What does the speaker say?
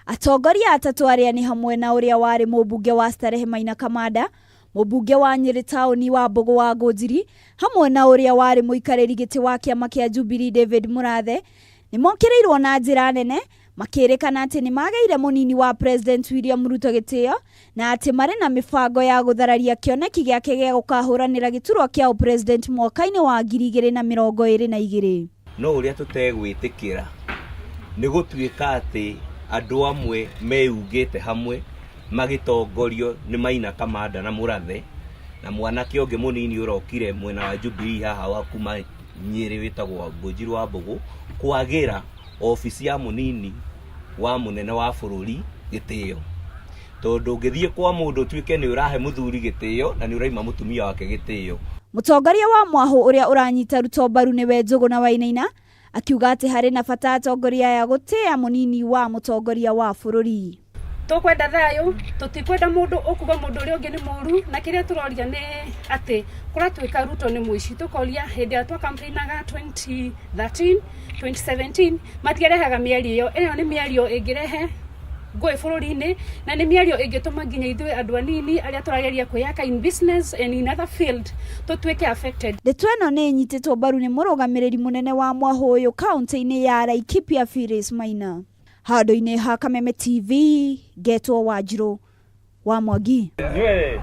Atongoria atatũ arĩa nĩ hamwe na ũrĩa warĩ mũmbunge wa Starehe Maina Kamanda, mũmbunge wa Nyĩrĩ taũni Wambũgũ wa Ngũnjiri hamwe na ũrĩa warĩ mũikarĩri gĩtĩ wa kĩama kĩa Jubilee David Mũrathe nĩ mokĩrĩirwo na njĩra nene makĩrĩkana atĩ nĩ mageire mũnini wa President William Ruto gĩtĩo na atĩ marĩ na mĩbango ya gũthararia kĩoneki gĩake gĩa gũkahũranĩra gĩturwa kĩa ũpresident mwaka-inĩ wa 2022. No ũrĩa tũtegwĩtĩkĩra nĩ gũtuĩka atĩ andũ amwe meyungĩte hamwe magĩtongorio nĩ Maina Kamanda na Mũrathe na mwanake ũngĩ mũnini ũrokire mwena wa Jubilee haha wa kuma Nyĩrĩ wĩtagwo Wangũnjiru wa Mbũgũ kwagĩra obici ya mũnini wa mũnene wa bũrũri gĩtĩo. Tondũ ũngĩthiĩ kwa mũndũ ũtuĩke nĩ ũrahe mũthuri gĩtĩo na nĩ ũraima mũtumia wake gĩtĩo. Mũtongoria wa Mwahũ ũrĩa ũranyita Ruto mbaru nĩwe Njũgũna Wainaina akiuga atĩ harĩ na bata atongoria aya gũtĩa mũnini wa mũtongoria wa bũrũri. Tũkwenda thayũ, tũtikwenda mũndũ ũkuga mũndũ ũrĩa ũngĩ nĩ mũru, na kĩrĩa tũroria nĩ atĩ kũratuĩka Ruto nĩ mũici, tũkoria hĩndĩ ĩrĩa twa campaign-aga 2013, 2017 matiarehaga mĩario ĩyo, ĩyo nĩ mĩario ĩngĩrehe ngũĩ bũrũri-inĩ na nĩ mĩario ĩngĩtũma nginya ithuĩ andũ anini arĩa tũrageria kwĩyaka in business and in other field tũtuĩke affected. Ndeto ĩno nĩ ĩnyitĩtwo mbaru nĩ mũrũgamĩrĩri mũnene wa mwahũ ũyũ kaunti-inĩ ya Laikipia Phyllis Maina. Handũ-inĩ ha Kameme TV, ngetwo Wanjirũ wa Mwangi. Nywele.